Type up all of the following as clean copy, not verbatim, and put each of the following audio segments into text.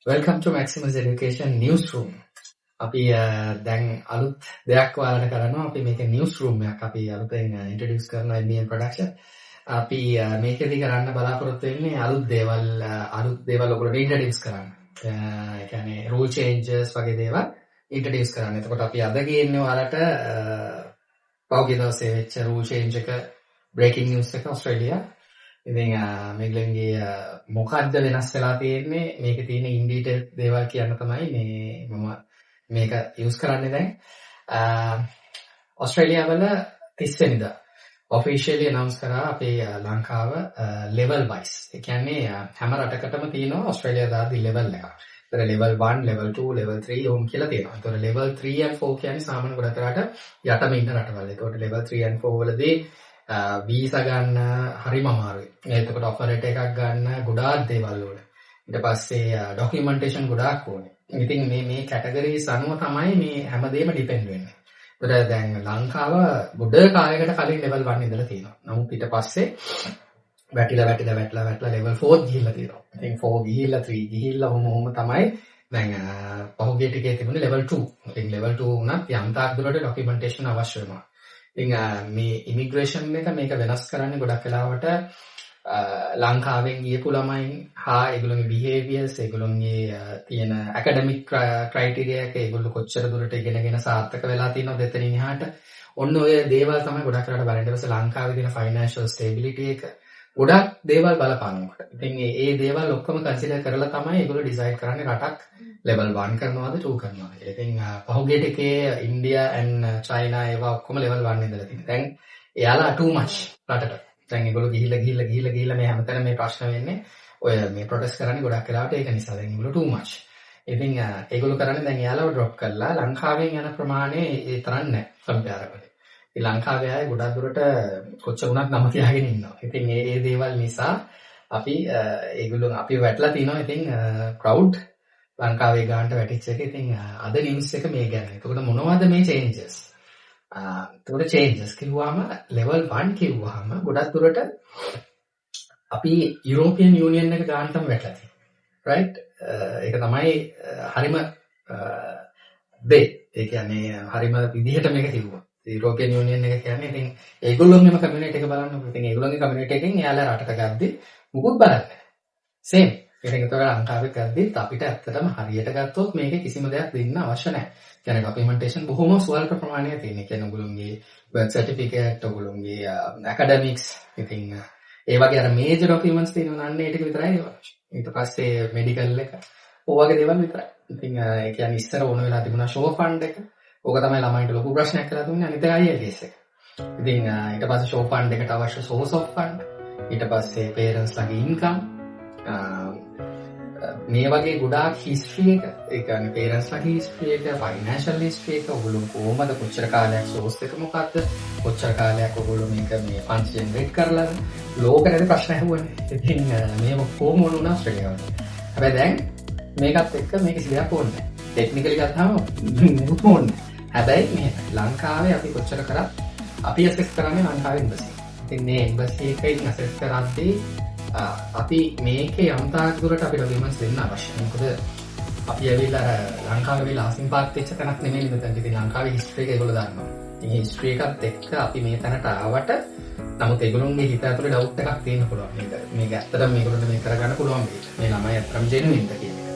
Welcome to Maximus Education Newsroom. අපි දැන් අලුත් දෙයක් ඔයාලට කරනවා. අපි මේක නිවුස් රූම් එකක් අපි අලුතෙන් ඉන්ට්‍රොඩියුස් කරනවා MEN Production. අපි මේකෙදි කරන්න බලාපොරොත්තු වෙන්නේ අලුත් දේවල් ඔයගොල්ලන්ට ඉන්ට්‍රොඩියුස් කරන්න. ඒ කියන්නේ රූල් චේන්ජස් වගේ දේවල් ඉන්ට්‍රොඩියුස් කරන්න. එතකොට අපි අද ගේන්නේ ඔයාලට පහුගිය දවසේ වෙච්ච රූල් චේන්ජ් එක, බ්‍රේකින් නිවුස් එක ඔස්ට්‍රේලියා. ඉතින් මේගොල්ලන්ගේ මොකද්ද වෙනස් වෙලා තියෙන්නේ, මේකේ තියෙන ඉන් ඩීටේල් දේවල් කියන්න තමයි මේ මම මේක යූස් කරන්නේ දැන්. ඔස්ට්‍රේලියාවල 30 වෙනිදා ඔෆිෂියලි ඇනවුන්ස් කරා අපේ ලංකාව ලෙවල් වයිස්. ඒ කියන්නේ හැම රටකටම තියෙනවා ඔස්ට්‍රේලියා දාද්දි ලෙවල් එකක්. ඒතර ලෙවල් 1, ලෙවල් 2, ලෙවල් 3 ඔහොම කියලා තියෙනවා. ඒතර ලෙවල් 3 and 4 කියන්නේ සාමාන්‍ය ගොඩක් වෙලාවට යටම ඉන්න රටවල්. ඒතකොට ලෙවල් 3 and 4 වලදී වීසා ගන්න හරිම අමාරුයි. එතකොට ඔෆර් ලෙටර් එකක් ගන්න ගොඩාක් දේවල් ඕනේ. ඊට පස්සේ ඩොකියුමන්ටේෂන් ගොඩාක් ඕනේ. ඉතින් මේ මේ කැටගරිස් අනුව තමයි මේ හැමදේම ඩිපෙන්ඩ් වෙන්නේ. ඒතර දැන් ලංකාව ගොඩ කාලයකට කලින් ලෙවල් 1 ඉඳලා තියෙනවා. නමුත් ඊට පස්සේ වැටිලා වැටිලා වැටිලා වැටිලා ලෙවල් 4 ගිහිල්ලා තියෙනවා. ඉතින් 4 ගිහිල්ලා 3 ගිහිල්ලා ඔහොම ඔහොම තමයි දැන් පහුගිය ටිකේ තිබුණේ ලෙවල් 2. ඉතින් ලෙවල් 2 වුණත් යම් තාක් දුරට ඩොකියුමන්ටේෂන් අවශ්‍ය වෙනවා. ඉතින් මේ ඉමිග්‍රේෂන් එක මේක වෙනස් කරන්නේ ගොඩක් වෙලාවට ලංකාවෙන් ගියපු ළමයින් හා ඒගොල්ලෝගේ බිහේවියර්ස්, ඒගොල්ලෝගේ තියෙන ඇකඩමික් ක්‍රයිටීරියා එක, ඒගොල්ලෝ කොච්චර දුරට ඉගෙනගෙන සාර්ථක වෙලා තියෙනවද එතනින් එහාට, ඔන්න ඔය දේවල් තමයි ගොඩක් වෙලාවට බලන්නේ. ඊට පස්සේ ලංකාවේ තියෙන ෆයිනෑන්ෂල් ස්ටේබිලිටි එක, ගොඩක් දේවල් බලපානවා. ඉතින් ඒ ඒ දේවල් ඔක්කොම කන්සිඩර් කරලා තමයි ඒගොල්ලෝ ඩිසයිඩ් කරන්නේ රටක් ලෙවල් 1 කරනවද 2 කරනවද කියලා. ඉතින් පහුගිය ටිකේ ඉන්දියා ඇන්ඩ් චයිනා ඒවා ඔක්කොම ලෙවල් 1 ඉඳලා තියෙනවා. දැන් එයාලා too much රටට. දැන් ඒගොල්ලෝ ගිහිල්ලා ගිහිල්ලා ගිහිල්ලා ගිහිල්ලා මේ හැමතැනම මේ ප්‍රශ්න වෙන්නේ, ඔය මේ ප්‍රොටෙස්ට් කරන්නේ ගොඩක් වෙලාවට ඒක නිසා. දැන් ඒගොල්ලෝ too much. ඉතින් ඒගොල්ලෝ කරන්නේ දැන් එයාලව ඩ්‍රොප් කරලා ලංකාවෙන් යන ප්‍රමාණය ඒ තරම් නැහැ කම්පෙයාර් කරලා. ඉතින් ලංකාවේ අය ගොඩක් දුරට කොච්චර වුණත් නම තියාගෙන ඉන්නවා. ඉතින් ඒ ඒ දේවල් නිසා අපි ඒගොල්ලෝ අපි වැටලා තිනවා. ඉතින් ප්‍රවුඩ් ලංකාවේ ගානට වැටිච්ච එක. ඉතින් අද නිවුස් එක මේ ගැන. එතකොට මොනවද මේ චේන්ජස්? එතකොට චේන්ජස් කිව්වම, ලෙවල් 1 කිව්වහම ගොඩක් දුරට අපි යුරෝපියන් යූනියන් එක ගානටම වැටලා තියෙනවා. රයිට්? ඒක තමයි හරිම දේ. ඒ කියන්නේ හරිම විදිහට මේක කිව්වා. යුරෝපියන් යූනියන් එක කියන්නේ ඉතින් ඒගොල්ලෝගේම කමියුනිටි එක බලන්නකො. ඉතින් ඒගොල්ලෝගේ කමියුනිටි එකෙන් එයාලා රටට ගද්දි මුකුත් බලන්නේ නැහැ. සේම්. ඉතින් ඒතර ලංකාවේ ගද්දිත් අපිට ඇත්තටම හරියට ගත්තොත් මේකේ කිසිම දෙයක් දෙන්න අවශ්‍ය නැහැ. කියන්නේ ඩොකියුමන්ටේෂන් බොහොම ස්වල්ප ප්‍රමාණයක් තියෙන. ඒ කියන්නේ ඔයගොල්ලෝගේ බර්ත් සර්ටිෆිකේට්, ඔයගොල්ලෝගේ ඇකඩමික්ස්, ඉතින් ඒ වගේ අර මේජර් ඩොකියුමන්ට්ස් තියෙනවා නම් ඒ ටික විතරයි අවශ්‍ය. ඊට පස්සේ මෙඩිකල් එක, ඔය වගේ දේවල් විතරයි. ඉතින් ඒ කියන්නේ ඉස්සර ඕන වෙලා තිබුණා ෂෝ ෆන්ඩ් එක. ඕක තමයි ළමයින්ට ලොකු ප්‍රශ්නයක් කරලා දුන්නේ. අනිත් එක IELTS එක. ඉතින් ඊට පස්සේ ෂෝ ෆන්ඩ් එකට අවශ්‍ය සෝස් ඔෆ් ෆන්ඩ්, ඊට පස්සේ පේරන්ට්ස් ලගේ ඉන්කම්, මේ වගේ ගොඩාක් හිස්ටරි එක, ඒ කියන්නේ පේරන්ට්ස් ලගේ හිස්ටරි එක, ෆයිනෑන්ෂල් හිස්ටරි එක, ඔයගොල්ලෝ කොහොමද, කොච්චර කාලයක් සෝස් එක මොකද්ද, කොච්චර කාලයක් ඔයගොල්ලෝ මේක මේ ෆන්ඩ්ස් ජෙනරේට් කරලාද, ලෝක නැති ප්‍රශ්න ඇහුවනේ. ඉතින් මේ ඔක්කොම ඕන වුණා ඔස්ට්‍රේලියාවට. හැබැයි දැන් මේකත් එක්ක මේ කිසි දෙයක් ඕනේ නැහැ. ටෙක්නිකලි ගත්තාම මුකුත්ම ඕනේ නැහැ. හැබැයි මෙහෙම ලංකාවේ අපි කොච්චර කරත් අපි ඇසෙස් කරන්නේ ලංකාවේ එම්බසි. ඉතින් මේ එම්බසි එකෙන් ඇසෙස් කරද්දී අපි මේකේ යම් තාක් දුරට අපි ඩොකියුමන්ට්ස් දෙන්න අවශ්‍යයි. මොකද අපි ඇවිල්ලා අර ලංකාවේ ඇවිල්ලා අහසින් පාත් වෙච්ච තැනක් නෙමෙයි මෙතන. ඉතින් ලංකාවේ හිස්ටරි එක ඒගොල්ලෝ දන්නවා. ඉතින් හිස්ටරි එකත් එක්ක අපි මේ තැනට ආවට නමුත් ඒගොල්ලොන්ගේ හිත ඇතුලේ ඩවුට් එකක් තියෙන්න පුළුවන්. මේක මේක ඇත්තටම මේගොල්ලන්ට මේක කරගන්න පුළුවන් වෙයිද? මේ ළමයි ඇත්තටම ජෙනුයින්ද කියන එක.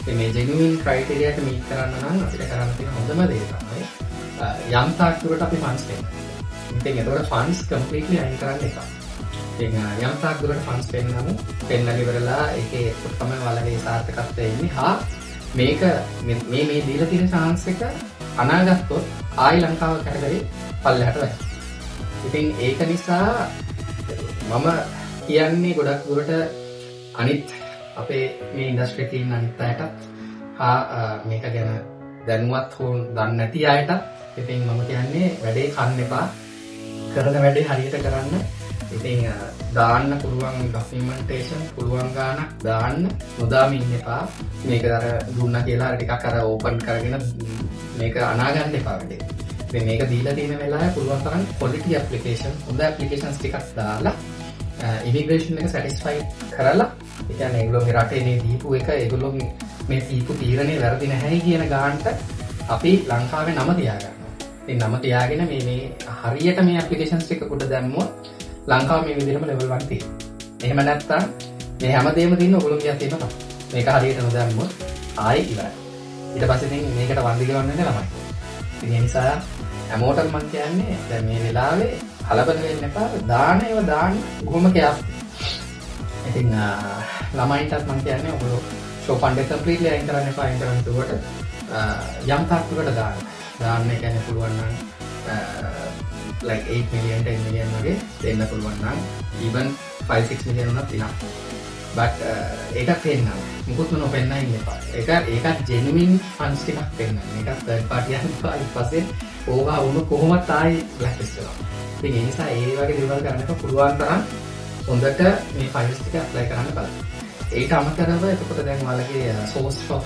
ඉතින් මේ ජෙනුයින් ක්‍රයිටීරියා එක මීට් කරන්න නම් අපිට කරන්න තියෙන හොඳම දේ තමයි යම් තාක් දුරට අපි ෆන්ඩ්ස් දෙන්න. ඉතින් එතකොට ෆන්ඩ්ස් කම්ප්ලීට්ලි අයින් කරන්න එපා. ඉතින් යම් තාක් දුරට ෆන්ඩ්ස් පෙන්නමු. පෙන්නලා ඉවරලා ඒකේ එතකොට තමයි ඔයාලගේ සාර්ථකත්වය එන්නේ. හා මේක මේ මේ මේ දීලා තියෙන චාන්ස් එක අනාගත්තොත් ආයි ලංකාව කැටගරි පල්ලෙහාට වැටෙනවා. ඉතින් ඒක නිසා මම කියන්නේ ගොඩක් දුරට අනිත් අපේ මේ ඉන්ඩස්ට්‍රි එකේ ඉන්න අනිත් අයටත් හා මේක ගැන දැනුවත් හෝ දන්නේ නැති අයටත්, ඉතින් මම කියන්නේ වැඩේ කන්න එපා. කරන වැඩේ හරියට කරන්න. ඉතින් දාන්න පුළුවන් ඩොකියුමන්ටේෂන් පුළුවන් ගාණක් දාන්න, නොදාම ඉන්න එපා. මේක අර දුන්නා කියලා අර ටිකක් අර ඕපන් කරගෙන මේක අනා ගන්න එපා වැඩේ. ඉතින් මේක දීලා තියෙන වෙලාවේ පුළුවන් තරම් ක්වොලිටි ඇප්ලිකේෂන්, හොඳ ඇප්ලිකේෂන්ස් ටිකක් දාලා ඉමිග්‍රේෂන් එක සැටිස්ෆයි කරලා, ඒ කියන්නේ ඒගොල්ලෝගේ රටේ මේ දීපු එක ඒගොල්ලෝ මේ තීපු තීරණේ වැරදි නැහැයි කියන ගානට අපි ලංකාවේ නම තියාගන්නවා. ඉතින් නම තියාගෙන මේ මේ හරියට මේ ඇප්ලිකේෂන්ස් ටික උඩ දැම්මොත් ලංකාව මේ විදිහටම ලෙවල් 1 තියෙනවා. එහෙම නැත්නම් මේ හැමදේම තියෙන ඔයගොල්ලෝගේ අතේම තමයි. මේක හරියට නොදැම්මොත් ආයි ඉවරයි. ඊට පස්සේ ඉතින් මේකට වන්දි ගෙවන්න වෙන්නේ ළමයි. ඉතින් ඒ නිසා හැමෝටම මං කියන්නේ දැන් මේ වෙලාවේ කලබල වෙන්න එපා. දාන ඒවා දාන්න බොහොම කෙයාෆුල්. ඉතින් ළමයින්ටත් මං කියන්නේ ඔයගොල්ලෝ ෂෝ ෆන්ඩ් එක කම්ප්ලීට්ලි අයින් කරන්න එපා. අයින් කරන්න කිව්වට යම් තාක් දුරට දාන්න. දාන්න කියන්නේ පුළුවන් නම් like 8 million, 10 million වගේ දෙන්න පුළුවන් නම්, even 5 6 million වුණත් enough. But ඒකත් පෙන්නන්න. මුකුත්ම නොපෙන්න ඉන්න එපා. ඒකත් ජෙනුයින් ෆන්ඩ්ස් ටිකක් පෙන්නන්න. ඒකත් තර්ඩ් පාටි යන්න එපා. ඊට පස්සේ ඕවා වුණ කොහොමත් ආයි බ්ලැක් ලිස්ට් වෙනවා. ඉතින් ඒ නිසා ඒ වගේ දේවල් කරන්න එපා. පුළුවන් තරම් හොඳට මේ ෆයිල්ස් ටික ඇප්ලයි කරන්න බලන්න. ඊට අමතරව එතකොට දැන් ඔයාලගේ සෝස් ඔෆ්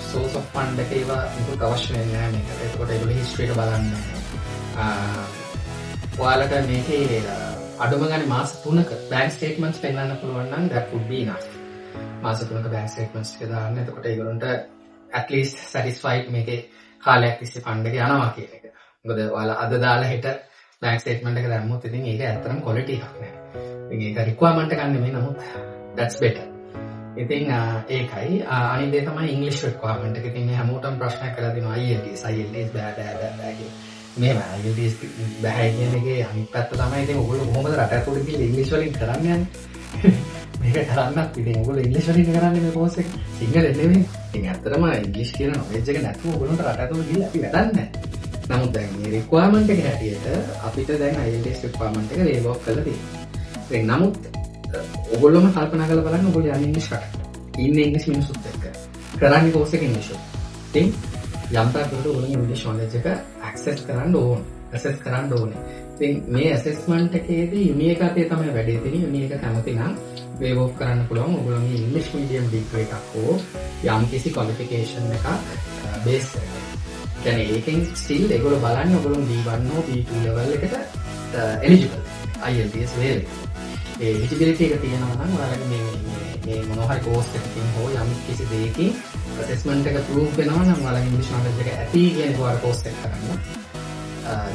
ෆන්ඩ් එක ඒවා මුකුත් අවශ්‍ය වෙන්නේ නැහැ මේකට. එතකොට ඒගොල්ලෝ හිස්ටරි එක බලන්නේ නැහැ. ඔයාලට මේකේ අඩුම ගානේ මාස 3ක බැංක් ස්ටේට්මන්ට්ස් පෙන්වන්න පුළුවන් නම් that would be enough. මාස 3ක බැංක් ස්ටේට්මන්ට්ස් ටික දාන්න. එතකොට ඒගොල්ලන්ට at least satisfied මේකේ කාලයක් තිස්සේ ෆන්ඩ් එක යනවා කියන එක. මොකද ඔයාලා අද දාලා හෙට බැංක් ස්ටේට්මන්ට් එක දැම්මොත් ඉතින් ඒක ඇත්තටම ක්වොලිටි එකක් නෑ. ඉතින් ඒක රික්වයර්මන්ට් එකක් නෙමෙයි, නමුත් that's better. ඉතින් ඒකයි. අනිත් දේ තමයි ඉංග්‍රීසි රික්වයර්මන්ට් එක. ඉතින් මේ හැමෝටම ප්‍රශ්නයක් කරලා දෙනවා IELTS IELTS බෑ බෑ බෑ බෑ කියලා. මෙහෙම IELTS බෑ කියන එකේ අනිත් පැත්ත තමයි ඉතින් ඔයගොල්ලෝ කොහොමද රට ඇතුළට ගිහලා ඉංග්‍රීසි වලින් කරන්න යන්නේ? මේක කරන්නත් ඉතින් ඔයගොල්ලෝ ඉංග්‍රීසි වලින් කරන්නේ මේ කෝස් එක. සිංහලෙන් නෙමෙයි. ඉතින් ඇත්තටම ඉංග්‍රීසි කියන නොලෙජ් එක නැතුව ඔයගොල්ලන්ට රට ඇතුළට ගිහලා අපි වැඩක් නැහැ. නමුත් දැන් මේ රික්වයර්මන්ට් එක හැටියට අපිට දැන් IELTS requirement එක වේව් ඔෆ් කරලා තියෙනවා. ඉතින් නමුත් ඔයගොල්ලෝම කල්පනා කරලා බලන්න, ඔයගොල්ලෝ යන්නේ ඉංග්‍රීසි රටකට. ඉන්නේ ඉංග්‍රීසි මිනිස්සුත් එක්ක. කරන්නේ කෝස් එක ඉංග්‍රීසි. ඉතින් යම් තාක් දුරට ඔයගොල්ලෝගේ ඉංග්‍රීසි නොලෙජ් එක ඇක්සස් කරන්න ඕන. ඇසෙස් කරන්න ඕනේ. ඉතින් මේ ඇසෙස්මන්ට් එකේදී යුනි එක අතේ තමයි වැඩේ තියෙන්නේ. යුනි එක කැමති නම් වේව් ඔෆ් කරන්න පුළුවන් ඔයගොල්ලෝගේ ඉංග්‍රීසි මීඩියම් ඩිග්‍රී එකක් හෝ යම් කිසි ක්වොලිෆිකේෂන් එකක් බේස් කරගෙන. කියන්නේ ඒකෙන් ස්ටිල් ඒගොල්ලෝ බලන්නේ ඔයගොල්ලෝ B1 හෝ B2 level එකට එලිජිබල්. IELTS වේල් එක. ඒ එලිජිබිලිටි එක තියෙනවා නම් ඔයාලගේ මේ මේ මේ මොනවා හරි කෝස් එකකින් හෝ යම් කිසි දෙයකින් ඇසෙස්මන්ට් එක ප්‍රූව් වෙනවා නම් ඔයාලගේ ඉංග්‍රීසි නොලෙජ් එක ඇති කියන එක ඔයාලා කෝස් එක කරන්න.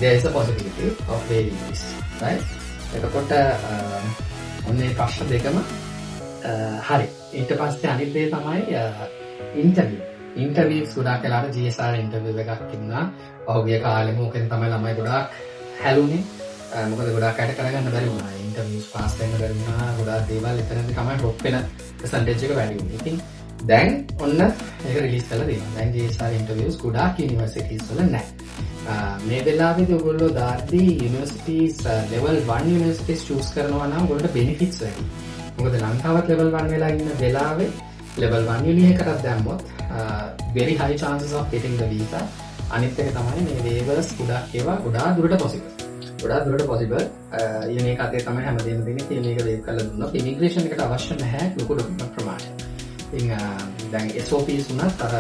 There is a possibility of waiving this, right? එතකොට ඔන්න මේ ප්‍රශ්න දෙකම හරි. ඊට පස්සේ අනිත් දේ තමයි ඉන්ටර්විව්. ඉන්ටර්විව්ස් ගොඩාක් වෙලාවට GSR interview එකක් තිබුණා. පහුගිය කාලෙම ඕකෙන් තමයි ළමයි ගොඩාක් හැලුනේ. මොකද ගොඩාක් අයට කරගන්න බැරි වුණා. ඉන්ටර්විව්ස් පාස් වෙන්න බැරි වුණා. ගොඩාක් දේවල් එතනදී තමයි ඩ්‍රොප් වෙන පර්සන්ටේජ් එක වැඩි වුණේ. ඉතින් දැන් ඔන්න ඒක රිලීස් කරලා තියෙනවා. දැන් GSR interviews ගොඩාක් යුනිවර්සිටිස් වල නැහැ. මේ වෙලාවේදී ඔයගොල්ලෝ දාද්දී යුනිවර්සිටිස් ලෙවල් 1 යුනිවර්සිටිස් චූස් කරනවා නම් ඔයගොල්ලන්ට බෙනිෆිට්ස් වැඩි. මොකද ලංකාවත් ලෙවල් 1 වෙලා ඉන්න වෙලාවේ ලෙවල් 1 යුනි එකටත් දැම්මොත් very high chances of getting the visa. අනිත් එක තමයි මේ waivers ගොඩාක් ඒවා ගොඩාක් දුරට possible. ගොඩාක් දුරට possible. යුනි එක අතේ තමයි හැමදේම තියෙන්නේ. ඉතින් මේක වේව් කරලා දුන්නොත් ඉමිග්‍රේෂන් එකට අවශ්‍ය නැහැ ලොකු ඩොකියුමන්ට් ප්‍රමාණයක්. ඉතින් දැන් SOPs උනත් අර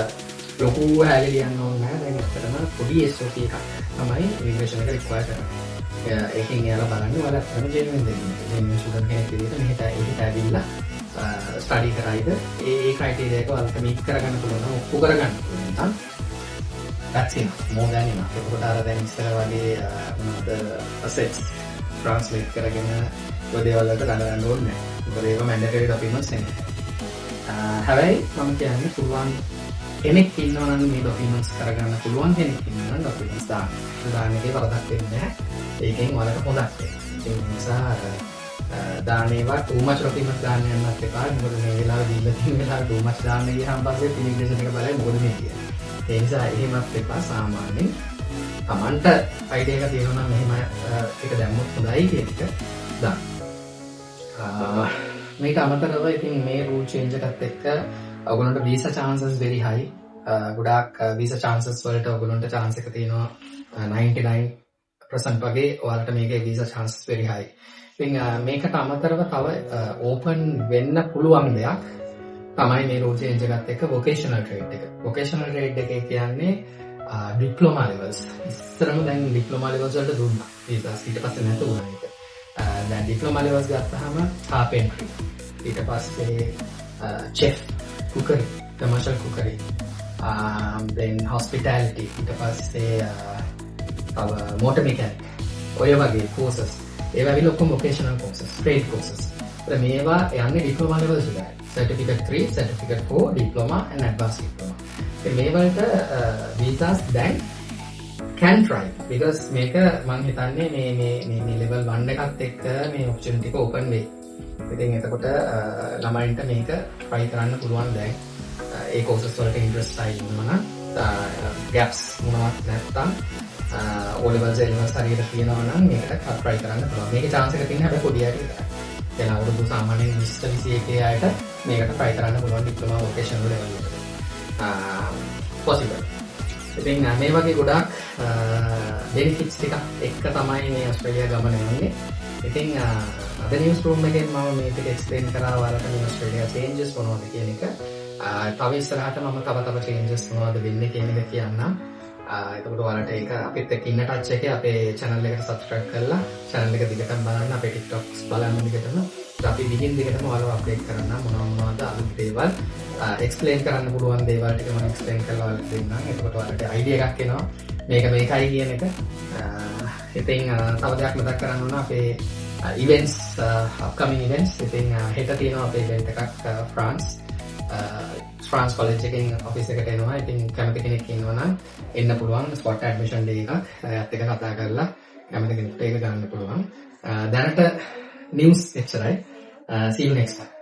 ලොකු හැලි ලියන්න ඕනේ නැහැ. දැන් ඇත්තටම පොඩි SOP එකක් තමයි ඉමිග්‍රේෂන් එක රික්වයර් කරන්නේ. ඒකෙන් එයාලා බලන්නේ ඔයාලා ඇත්තටම ජෙනුයින් දෙන්නේ. ජෙනුයින් ස්ටුඩන්ට් කෙනෙක් විදිහට මෙහෙට එහෙට ඇවිල්ලා ස්ටඩි කරයිද, ඒ ඒ ක්‍රයිටීරියා එක ඔයාලට මීට් කරගන්න පුළුවන් නම්, ඔප්පු කරගන්න පුළුවන් නම් that's enough, more than enough. එතකොට අර දැන් ඉස්සර වගේ මොනවද assets translate කරගෙන ඔය දේවල් වලට දඟලන්න ඕනේ නැහැ. මොකද ඒවා mandatory documents නෙමෙයි. හැබැයි මම කියන්නේ පුළුවන් කෙනෙක් ඉන්නවා නම්, මේ ඩොකියුමන්ට්ස් කරගන්න පුළුවන් කෙනෙක් ඉන්නවා නම් ඩොකියුමන්ට්ස් දාන්න. දාන්න එකේ වරදක් වෙන්නේ නැහැ. ඒකෙන් ඔයාලට හොඳක් වෙනවා. ඒ නිසා අර දාන ඒවා too much documents දාන්න යන්නත් එපා. මොකද මේ වෙලාවේ දීලා තියෙන වෙලාවේ too much දාන්න ගියාම පස්සේ ඉමිග්‍රේෂන් එක බලයි මොකද මේ කියන්නේ. ඒ නිසා එහෙමත් එපා. සාමාන්‍යයෙන් තමන්ට අයිඩියා එක තියෙනවා නම් මෙහෙම එක දැම්මොත් හොඳයි කියන එක දාන්න. මේක අමතරව ඉතින් මේ රූල් චේන්ජ් එකත් එක්ක ඔයගොල්ලන්ට වීසා chances very high. ගොඩාක් වීසා chances වලට ඔයගොල්ලන්ට chance එක තියෙනවා 99% වගේ. ඔයාලට මේකේ වීසා chances very high. ඉතින් මේකට අමතරව තව ඕපන් වෙන්න පුළුවන් දෙයක් තමයි මේ රූල් චේන්ජ් එකත් එක්ක වොකේෂනල් ට්‍රේඩ් එක. වොකේෂනල් ට්‍රේඩ් එකේ කියන්නේ ඩිප්ලෝමා ලෙවල්ස්. ඉස්සරම දැන් ඩිප්ලෝමා ලෙවල්ස් වලට දුන්නා වීසාස්. ඊට පස්සේ නැතු වුණා ඒක. දැන් ඩිප්ලෝමා ලෙවල්ස් ගත්තාම කාපෙන්ට්‍රි, ඊට පස්සේ චෙෆ්, කුකරි, කමර්ෂල් කුකරි, Then hospitality, ඊට පස්සේ තව motor mechanic, ඔය වගේ courses. ඒවා ඇවිල්ලා ඔක්කොම vocational courses, trade courses. ඒතර මේවා යන්නේ ඩිප්ලෝමා ලෙවල්ස් විතරයි. Certificate 3, certificate 4, diploma and advanced diploma. ඉතින් මේ වලට visas දැන් can try because මේක මං හිතන්නේ මේ මේ මේ මේ level 1 එකත් එක්ක මේ opportunity එක open වෙයි. ඉතින් එතකොට ළමයින්ට මේක try කරන්න පුළුවන් දැන්. ඒ courses වලට interest අය ඉන්නවා නම්, gaps මොනවත් නැත්තම්, O levels, A levels හරියට තියෙනවා නම් මේකට try කරන්න පුළුවන්. මේකේ chance එක තියෙන හැබැයි පොඩි අයට විතරයි. දැන් අවුරුදු සාමාන්‍යයෙන් 20 21 අයට මේකට try කරන්න පුළුවන් ඩිප්ලෝමා වොකේෂනල් ලෙවල් එකට. Possible. ඉතින් මේ වගේ ගොඩාක් බෙනිෆිට්ස් ටිකක් එක්ක තමයි මේ ඔස්ට්‍රේලියා ගමන යන්නේ. ඉතින් අද නිවුස් රූම් එකෙන් මම මේ ටික එක්ස්ප්ලেইন කරා ඔයාලට මේ ඔස්ට්‍රේලියා චේන්ජස් මොනවද කියන එක. තව ඉස්සරහට මම තව තව චේන්ජස් මොනවද වෙන්නේ කියන එක කියන්නම්. එතකොට ඔයාලට ඒක අපිත් එක්ක ඉන්න ටච් එකේ අපේ channel එකට subscribe කරලා channel එක දිගටම බලන්න, අපේ TikToks බලන්න දිගටම. අපි දිගින් දිගටම ඔයාලව අප්ඩේට් කරන්න මොනවා මොනවද අලුත් දේවල් එක්ස්ප්ලেইন කරන්න පුළුවන් දේවල් ටික මම එක්ස්ප්ලেইন කරලා ඔයාලට දෙන්නම්. එතකොට ඔයාලට අයිඩියා එකක් එනවා මේක මේකයි කියන එක. ඉතින් තව දෙයක් මතක් කරන්න ඕන අපේ ඉවෙන්ට්ස්, අප්කමින් ඉවෙන්ට්ස්. ඉතින් හෙට තියෙනවා අපේ ඉවෙන්ට් එකක් ෆ්‍රාන්ස් ෆ්‍රාන්ස් කොලෙජ් එකෙන් ඔෆිස් එකට එනවා. ඉතින් කැමති කෙනෙක් ඉන්නවා නම් එන්න පුළුවන්. ස්පොට් ඇඩ්මිෂන් ඩේ එකක්. එයාත් එක්ක කතා කරලා කැමති කෙනෙක්ට ඒක ගන්න පුළුවන්. දැනට නිවුස් එච්චරයි. See you next time.